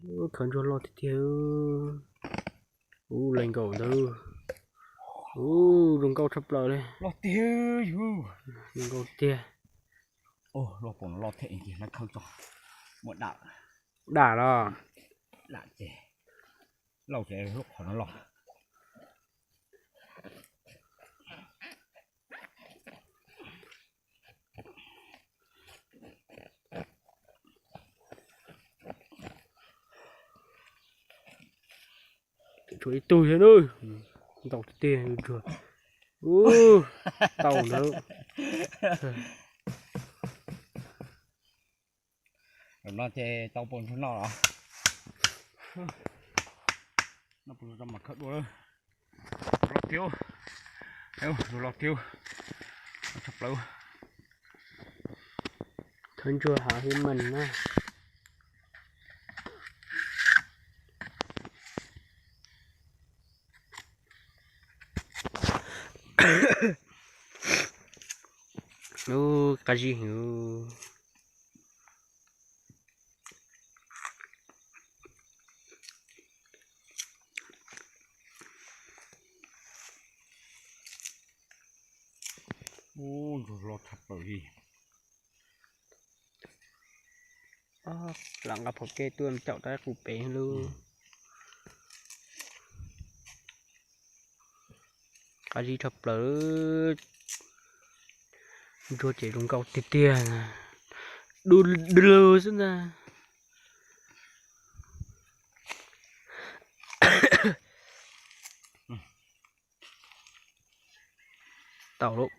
Khawv ntsuag loj tiag tiag. Ub, lees nkaum ntawd. Ub, zoo nkauj tshaj plaws li. Loj tiag, zoo nkauj tiag. Loj pom loj thiab, khawb tso. Muaj dam. Dam los? Dam ces lauj ces lub qhov no los. Tshuav ib tug thiab na. Ntau tiag tiag, ntsuag. Ub, tau ntawd. Zaum no ces tau pom ntsuag noj los. Noj pom ntsuag mas khawb dua. Loj tiag, ntsuag loj tiag, tshaj plaws. Khawb ntsuag hav hib mees na. Ub, qab zib heev. Ub, ntsuag loj tshaj plaws li. Lam nqa phom ke tuaj caum tau ib qus pem lub. Qab zib tshaj plaws. Ntsuag ces zoo nkauj tiag tiag. Du lug xwb ntag. Tau lauj.